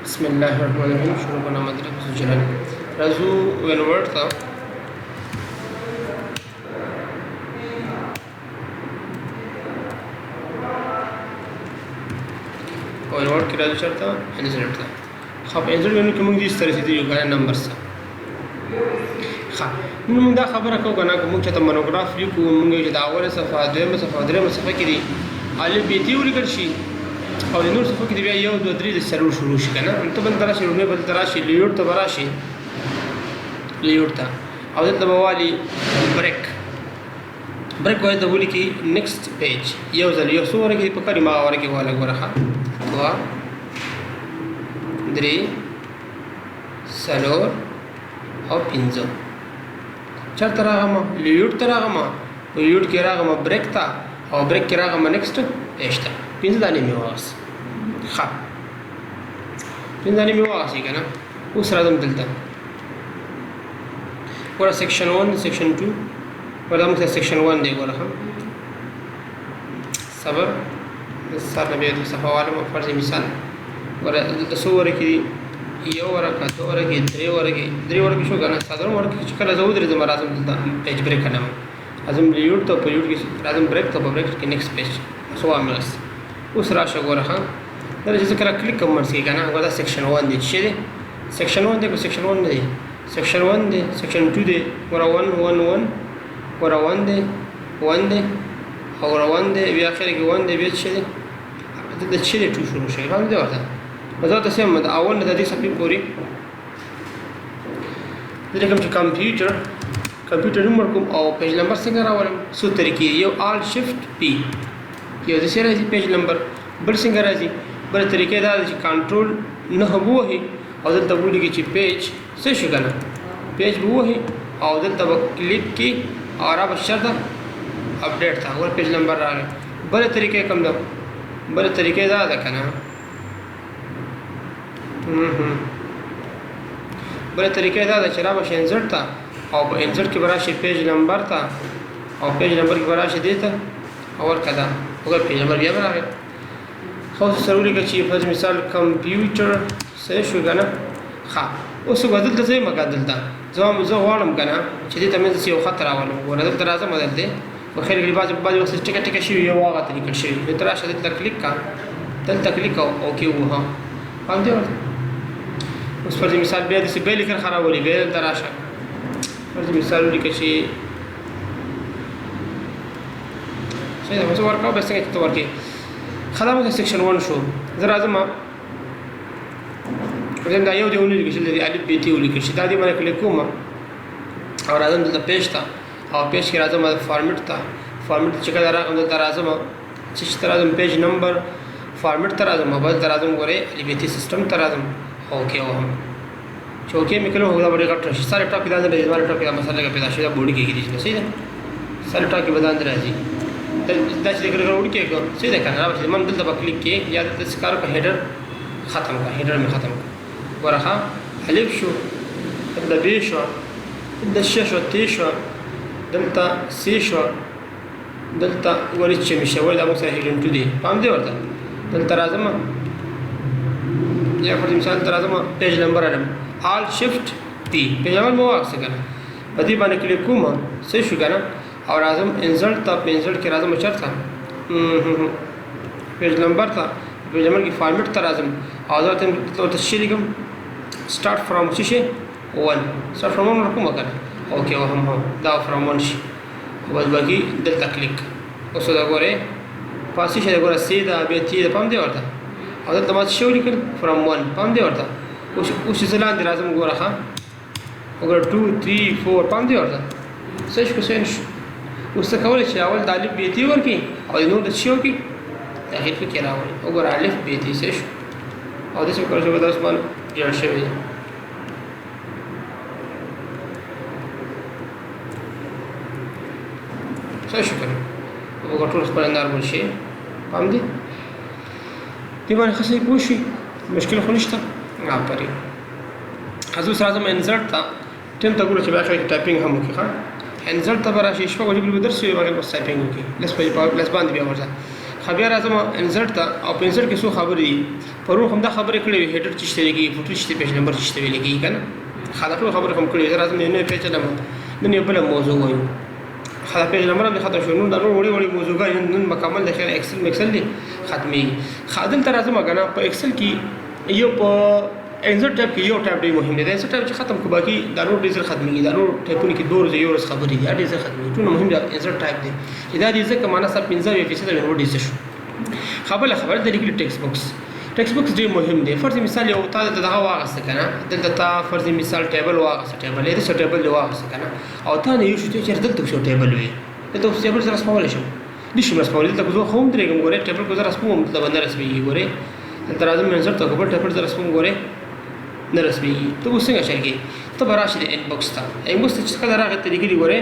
بسم الله الرحمن الرحیم. شروع په نام د رب جلال. راځو وینورډ ته. وینورډ کې راځو چرته انسرټ ته. خو په انسرټ وینو کې موږ دې سترې دي یو غیر نمبر څه. ښه، نو موږ دا خبره کوو کنه، موږ چې ته مونوګراف لیکو، موږ چې دا اوله صفحه، دویمه صفحه، درېیمه صفحه کې دي الف بي تي ولیکل شي او د نور صفحو کې بیا یو دوه درې د څلور شروع شي کنه. نو ته بل ته راشي، لومړی بل ته راشي، لیوټ ته به راشي، لیوټ ته، او دلته به والي بریک. بریک وایي ته ولیکي نیکسټ پیج. یو ځل یو څو ورقې په کاري ما ورقې واله ګوره. ښه، دوه، درې، څلور او پنځه. چرته راغم؟ لیوټ ته راغم، په لیوټ کې راغم بریک ته، او بریک کې راغم نیکسټ پیج ته. پنځه دانې مې واغست. ښه، پنځه دانې مې واغستې که نه. اوس راځم دلته ګوره، سیکشن 1، سیکشن 2. ګوره، دا موږ سره سیکشن 1 دی. ګوره، ښه، صبر، سر نه بیا د صفحه والم. فرض مثال ګوره، دلته څو ورقې دي؟ یو ورقه، دوه ورقې، درې ورقې. درې ورقې شو که نه. څلورم ورقې چې کله زه ودرېدم، راځم دلته پیج بریک کوم، راځم لیوټ ته، په لیوټ کې راځم بریک ته، په بریک کې نیکسټ پیج. څو وامې اوس راشه ګوره. ښه، دا چې زه کله کلیک کوم منځ کې که نه، ګوره دا سیکشن 1 دی. چې دی سیکشن 1 دی که سیکشن 1 نه دی؟ سیکشن 1 دی، سیکشن 2 دی. ګوره 1 1 1، ګوره 1 دی، 1 دی، او ګوره 1 دی، بیا اخر کې 1 دی، بیا څه دی دلته؟ چې دی 2 شروع شوی. فهم دی ورته؟ نو دا ته سم د اول نه د دې صفحې پورې زه لیکم چې کمپیوټر نوم ورکوم او پیج نمبر څنګه راولم؟ څو طریقې. یو آل شفت پی، یو داسې راځي پیج نمبر. بل څنګه راځي؟ بله طریقه دا ده چې کنټرول نه ووهي او دلته ولیکي چې پیج څه شو که نه. پیج به ووهي او دلته به کلیک کړي او را به چېرته اپډیټ ته. ګوره، پیج نمبر راغی. بله طریقه کوم ده؟ بله طریقه دا ده که نه. بله طریقه دا ده چې را به شي انسرټ ته او په انسرټ کې به راشي پیج نمبر ته او پیج نمبر کې به راشي دې ته او ورکه ده. وګوره، پیج نمبر بیا به راغی. خو سره ولیکه چې فرض مثال کمپیوټر صحیح شو که نه. ښه، اوس وګوره، دلته زه یم که دلته زه غواړم که نه چې دې ته مې یو خط راولم. ګوره، دلته راځم، دلته په خیر کې بعضې بعضې وخت ټکه ټکه شوي، یو هغه ته لیکل شوي. نو ته راشه دلته کلیک کا، دلته کلیک او اوکې ووهه. فهم دی ورته؟ اوس فرض مثال بیا داسې بیا لیکل خرابولي. بیا دلته راشه، فرض مثال ولیکه چې صحیح ده، څه ورکاو بس څنګه چې ته ورکې. ښه، دا موږ سیکشن 1 شو. زه راځم، زه دا یو دی ونه لیکل شي، د الف بي تي ولیکل شي. دا دې باندې کلیک کوم او راځم دلته پیج ته او پیج کې راځم فارمیټ ته. فارمیټ چې کله راغم، دلته راځم، چې ته راځم پیج نمبر فارمیټ ته راځم او بل ته راځم، ګورې الف بي تي سیستم ته راځم، اوکې وهم. چې اوکې مې کړو، دا ډېر غټ شي. سره ټاپ کې دا نه راځي، زما ټاپ کې دا مسله لږه پیدا شوې ده، بوډي کې کېږي. صحیح ده، سره ټاپ کې به دا نه راځي. دا چې کله وړ کې صحیح ده که نه، راوځي من دلته به کلیک کې یا دلته څه کار وکړه، هډر ختم کړه. هډر مې ختم کړ. ګوره، ښه، الف شو، دلته بي شو، دلته ش شو، ت شو، دلته سی شو، دلته ګورې چې مې شوی. دا موږ سره هډن 2 دی. پام دی ورته؟ دلته راځم، یا فرض مثال ته راځم، پیج نمبر علم آل شفت پی، پیج نمبر مو واخیسته که نه. په دې باندې کلیک کوم، څه شو که نه، او راځم انسرټ ته. په انسرټ کې راځم چېرته؟ پیج نمبر ته. پیج نمبر کې فارمیټ ته راځم او زه ورته څه لیکم؟ سٹارټ فرام څه شي؟ 1. سٹارټ فرام 1 ورکوم که نه، اوکې وهم. هم دا فرام 1 شي او بس باقي دلته کلیک. اوس دا ګورې پاسې شه، ګوره سی ده، بیا تی ده. پام دی ورته؟ او دلته ما څه ولیکل؟ فرام 1. پام دی ورته؟ اوس زه لاندې راځم، ګوره، ښه، وګوره 2 3 4. پام دی ورته؟ څه شو؟ څه شو؟ اوس ته کولی چې اول د الف بي تي ورکړي او د نور د څه وکړي تغییر پکې راولي. وګوره، الف بي تي څه شو او داسې وکړه چې دا عثمان جوړ شوی دی. څه شو کنه؟ وګوره، ټول خپل نارمل شي. پام دی دې باندې؟ ښه، صحیح پوه شوي؟ مشکل خو نشته. آفرین. اوس راځم انسرټ ته. ټیم ته ګوره چې بیا کې ټایپینګ هم وکړي. ښه، انسرټ ته به راشي. شپږ بجې پورې به درس وي، هغې بس ټایپینګ وکړي. 10 بجې په 10 باندې بیا ورځه. خو بیا راځم insert ته، او په insert کې څو خبرې دي. پرون هم دا خبرې کړې وې، header چې شته لګي، footer چې page number چې شته لګي که نه. ښه، دا ټول خبرې هم کړې وې. زه راځم یو نوی page لم، نن یو بله موضوع وایو. ښه، دا page number هم دې ختم شو. نن دا نور وړې وړې موضوعګانې نن مکمل د خیر Excel مکسل دې ختمېږي. ښه، دلته راځم که نه، په Excel کې یو په insert tab کې یو tab ډېر مهم دی. دا insert tab چې ختم کړو، باقي دا نور ډېر زر ختمېږي. دا نور tab ونو کې دوه ورځې یو ورځ خبرې دي، دا ډېر زر ختمېږي. ټولو مهم دا insert tab دی چې دا دې ځکه معنا ستا 75% نور ډېر څه شو. ښه، بله خبره د لیکلي text box. text box ډېر مهم دی. فرض مثال یو تا دلته دغه واغسته که نه، دلته تا فرض مثال table واغسته، table یې داسې table دې واغسته که نه، او تا نه یو شو چې چېرې دلته اوس یو table وي، دلته اوس table زه رسمولی شم، نه شم رسمولی. دلته که زه خو هم درېږم، ګورې table که زه رسموم دلته به نه رسمېږي. ګورې دلته راځم insert ته، بل table زه رسموم، ګورې نه رسمېږي. ته اوس څنګه چل کوې؟ ته به راشې د inbox ته. inbox ته چې کله راغې ته لیکلي ګورې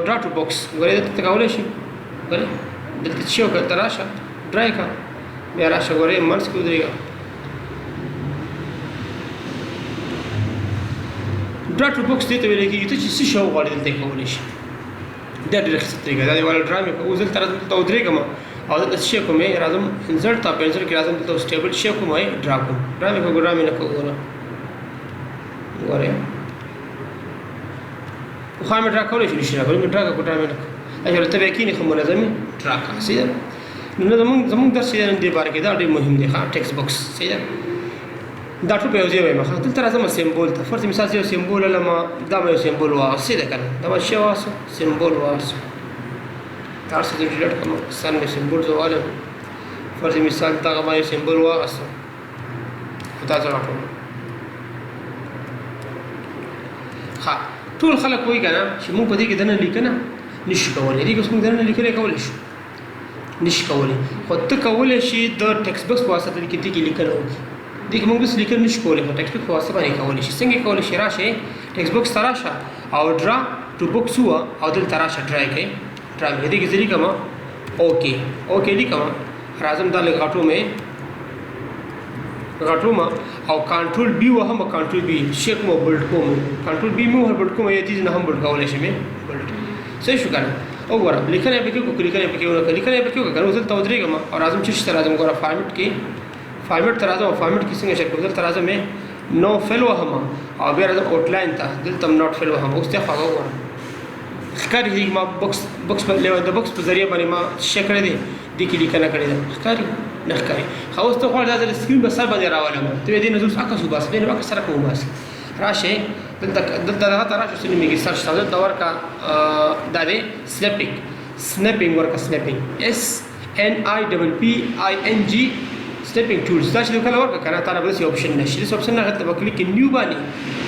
draw to box. ګورې دلته ته کولی شې، ګورې دلته چې وکړه ته راشه draw یې کړه، بیا راشه ګورې منځ کې ودرېږه. draw to box دې ته ویل کېږي ته چې څه شی وغواړې دلته یې کولی شې. دا ډېره ښه طریقه ده. دا والا draw مې اوس دلته راځم، دلته ودرېږم او دلته څه شی کوم، راځم insert ته، په insert کې راځم دلته اوس table شی کوم، draw کوم. draw مې کوم، draw مې نه کوم. ګوره ګورې پخوا مې draw کولی شو، نه شي draw کولی، مې draw کړه، draw مې نه کوم. اچھا ته بیا کښېنې ښه منظمې draw کړه، صحیح ده. نو زموږ درس چې دی نن دې باره کې دا ډېر مهم دی. ښه، text box، صحیح ده. دا ټول په یو ځای وایم. ښه، دلته راځم symbol ته. فرض مثال زه یو symbol لرم، دا مې یو symbol واغوست، صحیح ده که نه؟ دا مې شی واغوست، symbol واغوست، هر څه زه delete کړم، سر مې symbol زه والم. فرض مثال دغه ما یو symbol واغوست، دا زه راټولوم. ښه، ټول خلک وایي که نه چې موږ په دې کې دننه لیکنه نشو کولی. دې کې اوس موږ دننه لیکنه کولی شو؟ نشي کولی. خو ته کولی شې د text box په واسطه دې کې لیکنه وکړي. دې کې موږ بس لیکنه نشو کولی، خو text box په واسطه باندې کولی شي. څنګه کولی شي؟ راشه text box ته راشه او draw to box ووهه او دلته راشه draw یې کړئ. draw مې دې کې زه لیکم okay، okay لیکم، راځم دا لږ غټوم یې، غټوم او control B وهم، control B شی کوم bold کوم، control B مې وهل bold کوم، یا دې نه هم bold کولی شم. bold صحیح شو که نه؟ وګوره لیکنه یې پکې وکړه، لیکنه یې پکې ونه کړه، لیکنه یې پکې وکړه که نه. اوس دلته ودرېږم او راځم چې ته راځم، ګوره فارمټ کې، فارمټ ته راځم او فارمټ کې څنګه شی کوم، دلته راځم no fill وهم او بیا راځم outline ته، دلته هم not fill وهم. اوس ته خو هغه وګوره ښکاري چې ما box box په لیو د box په ذریعه باندې ما څه کړی دی، دې کې لیکنه کړې ده. ښکاري نه ښکاري؟ ښه، اوس ته غواړې دا ځل screen په سر باندې راولم، ته دې نه زه اوس عکس وباسم، دې نه عکس سره کوم وباسم. راشه دلته، دلته دغه ته راشه، څه نومېږي، search ته دلته ورکړه، دا دی snipping، snipping ورکړه، snipping S N I double P I N G snipping tools. دا چې کله ورکړه که نه، تا نه به داسې option نه شي، داسې option نه دلته به کلیک کړې new باندې،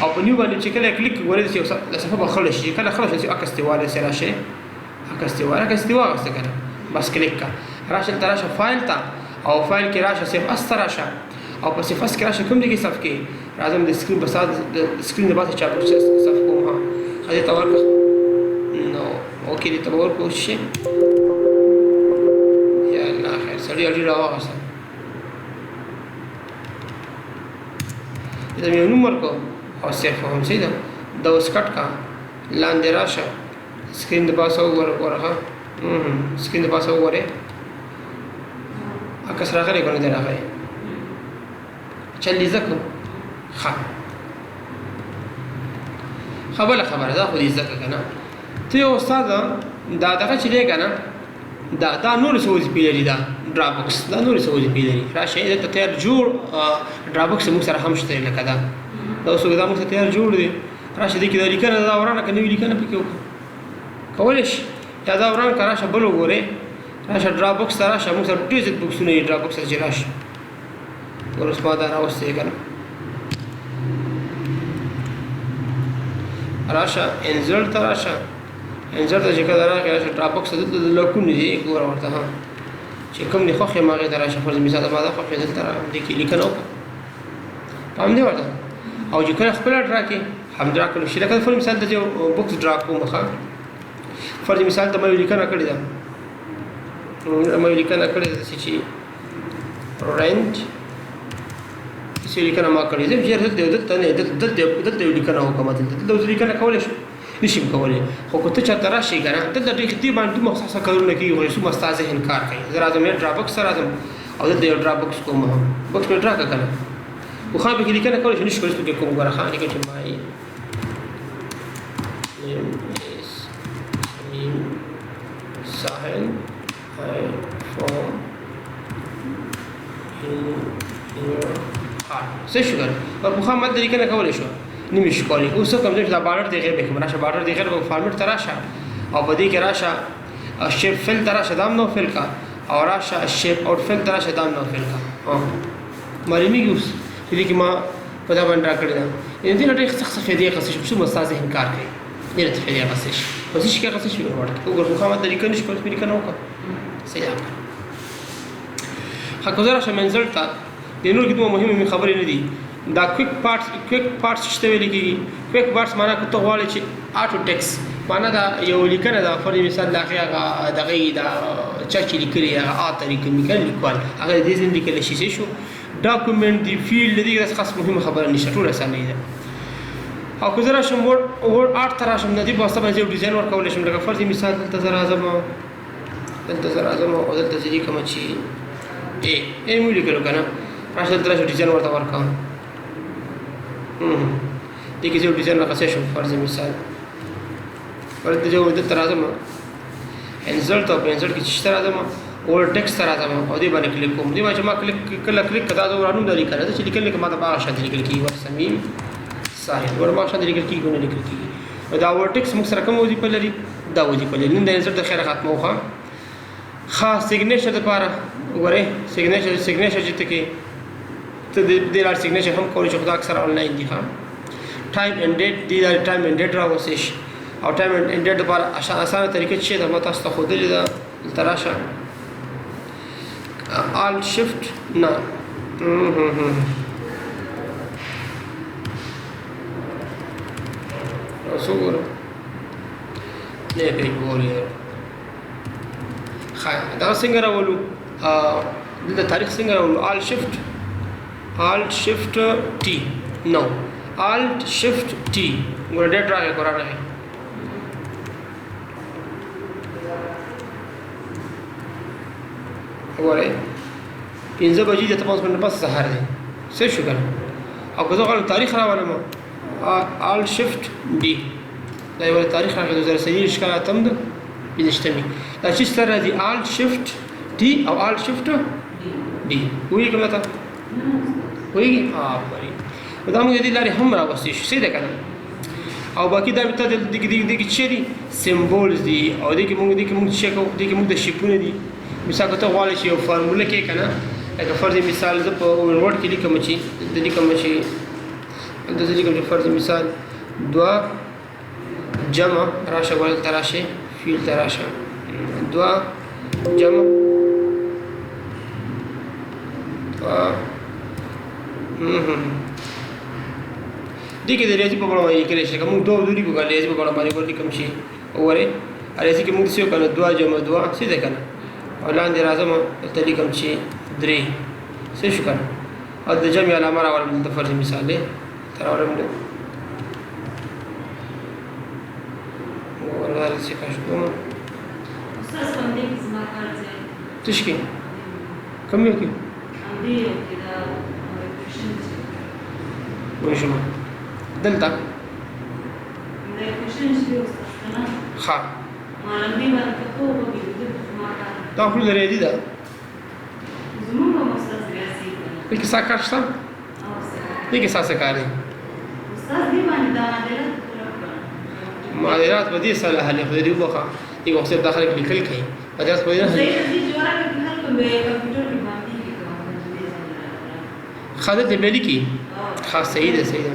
او په new باندې چې کله کلیک کړې ګورې داسې یو صفحه به خړه شي. کله خړه شي داسې عکس دې والی سره راشه، عکس دې والی، عکس دې واغسته که نه، بس کلیک کړه، راشه دلته راشه فایل ته، او فایل کې راشه save as ته راشه، او په save as کې راشه کوم ځای کې save کې راځم د screen په سات د screen د پاسه چاپ save کوم. ها، ښه دې ته ورکړه، نو okay دې ته به ورکړو شي. یا الله خیر، سړی اډي راواغسته، دې ته مې یو نوم ورکړو او save هم. صحیح ده، دا اوس cut کړه، لاندې راشه screen د پاسه وګوره، ګوره ښه screen د پاسه وګورې عکس راغلی که نه دی راغلی؟ چل دې زده کړو. ښه، ښه بله خبره دا خو دې زده کړه که نه، ته یو استاد دا دغه چې دی که نه، دا نورې څه وظیفې لري، دا draw box دا نورې څه وظیفې لري. راشه دلته تیار جوړ draw box موږ سره هم شته، لکه دا دا اوس دا موږ سره تیار جوړ دی. راشه دې کې دا لیکنه دا ورانه که نوې لیکنه پکې وکړه کولی شي، یا دا وران که راشه بل وګورې، راشه draw box ته راشه، موږ سره ډېر زیات box ونه دي، draw box ته چې راشه ګوره اوس ما دا راوستی دی که نه. راشه insert ته راشه، insert ته چې کله راغی راشه draw box ته، دلته د لکونه دي ګوره ورته، ها چې کوم دې خوښ یم هغې ته راشه. فرض مثال ما دا خوښ یم، دلته دې کې لیکنه وکړه، پام دی ورته، او چې کله خپله draw کړې هم draw کړل شي. لکه فرض مثال ته چې box draw کوم، ښه فرض مثال ته ما یو لیکنه کړې ده، ما یو لیکنه کړې ده داسې چې rent، داسې یو لیکنه ما کړې ده، چې دلته دلته نه، دلته دلته یو لیکنه وکړم، دلته دلته اوس لیکنه کولی شم. نشم کولی. خو که ته چېرته راشې که نه، دلته ډېر دې باندې دومره څه کارونه کېږي، خو څومره ستا ذهن کار کوي. زه راځم یو ډرا بکس ته راځم او دلته یو ډرا بکس کوم، هم بکس مې ډرا کړه که نه، خو خان پکې لیکنه کولی شي، نشي کولی پکې کوم. ګوره ښه لیکم چې my name is Shamim Sahil, I from څه شو کنه؟ پر پخوا ماته لیکنه کولی شو، نه مې شو کولی. اوس کوم ځای چې دا بارډر دی غیر به کوم، راشه بارډر دی غیر به فارمټ ته راشه او په دې کې راشه شیپ فل ته راشه، دا هم نو فل کا، او راشه شیپ اوټ فل ته راشه، دا هم نو فل کا. معلومیږي اوس چې دې کې ما په دا باندې راکړې ده. یعنې دې نه ډېر سخت فایدې اخیستی شم، څومره ستا ذهن کار کوي، دې نه ته فایدې اخیستی شي. په څه شي کې اخیستی شي؟ ورته وګوره، خو ما ته لیکنه نشي کولی، لیکنه وکړه صحیح ده. ښه، که زه راشم انزل ته، د نور کې دومره مهمې مې خبرې نه دي. دا کویک پارټس، کویک پارټس چې ته ویل کېږي، کویک پارټس معنا که ته غواړې چې آټو ټیکس معنا دا یو لیکنه ده. فرض مثال د هغې هغه دغه یې دا چا چې لیکلي هغه آتر یې کوم لیکل لیکوال هغه د دې ځای لیکلی شي. څه شو ډاکومنټ دی، فیلډ دی، داسې خاص مهمه خبره نشته، ټول اسانه ده. او که زه راشم ورډ آرټ ته راشم، د دې په واسطه باندې یو ډیزاین ورکولی شم. لکه فرض مثال دلته زه راځم، دلته زه راځم او دلته زه لیکم چې ای ای مې ولیکلو که نه، راشه دلته راشه ډیزاین ورته ورکوم. دې کې زه یو ډیزاین راخیستی شم. فرض مثال ورته زه دلته راځم انسرټ، او په انسرټ کې چې شته راځم اور ټیکسټ ته راځم او دې باندې کلیک کوم. دې باندې چې ما کلیک کله کلیک کړه، دا زه ورانوم دا لیکل ده چې لیکل لیکم، ما ته په هغه شان لیکل کېږي. ور صمیم صاحب ور ما شان لیکل کېږي، نه لیکل کېږي. نو دا ور ټیکسټ موږ سره کوم وظیفه لري؟ دا وظیفه لري. نن د انسرټ د خیره ختمه وخه. ښه سیګنیچر دپاره وګورئ، سیګنیچر چې ته کې ته دې لارې سیګنیچر هم کولی شې، خو دا اکثره آنلاین دي. ښه ټایم اینډ ډیټ، دې لارې ټایم اینډ ډیټ راوستی شي. او ټایم اینډ ډیټ دپاره اسانه طریقه چې ده ما تاسو ته ښودلې ده. دلته راشه آلټ شفټ نه څه وګورم، نه یې پیج وګورئ. ښه دا څنګه راولو؟ دلته تاریخ څنګه راولو؟ آلټ شفټ ټي، نو آلټ شفټ ټي. ګوره ډیټ راغی که رانغی؟ وګورئ 5 بجې د 5 منټه پس سهار دی، څه شو که نه؟ او که زه غواړم تاریخ راولم آلټ شفټ ډي، دا یو تاریخ راغی 2023 کال اتم ده 25مې. دا چې سره راځي آلټ شفټ ټي او آلټ شفټ ډي. پوهېږي که نه ته؟ پوهېږي؟ آفرین. نو دا موږ د دې لارې هم راوستی شو، صحیح ده که نه؟ او باقي دا ته دې کې دې کې څه دي؟ سیمبولز دي. او دې کې موږ دې کې موږ څه کوو؟ دې کې موږ د شیپونه دي. مثال که ته غواړې چې یو فارموله کې که نه، لکه فرض مثال زه په ورډ کې لیکم چې دلته لیکم چې دلته زه لیکم چې فرض مثال 2 جمع راشه، ګوره دلته راشې فیل ته راشه، 2 جمع 2. دې کې د ریاضي په بڼه باندې لیکلی شي. که موږ 2 2 لیکو که ریاضي په بڼه باندې ور لیکم چې وګورئ ریاضي کې موږ څه وکړو؟ 2 جمع 2 څه ده که نه؟ او لاندې راځم دلته لیکم چې 3 څه شو که نه؟ او د جمع علامه راولم دلته فرض مثال دی ته راولم دی، وګوره څه کش کوم. استاد په همدې کې زما کار ځای څه شي کې؟ کوم یو کې؟ همدې یو کې دا کوشن چې پوه شوم دلته دا کوشن چې استاد که نه؟ ښه ما همدې باندې ته خو وګورې، دلته زما کار دا خو د ریاضي ده. زموږ هم استاد ریاضي که نه؟ دې کې څه کار شته؟ دې کې څه کار دی؟ استاد دې باندې دا معادلات پوره کړه. معادلات په دې سره حل خو دې وبخښه، دې وخت دا خلک لیکل کوي معادلات په دې نه حل. زه یې دې جوړه کې حل کوم، کمپیوټر کې باندې لیکم. ښه دلته بیا لیکي. ښه صحیح ده، صحیح ده.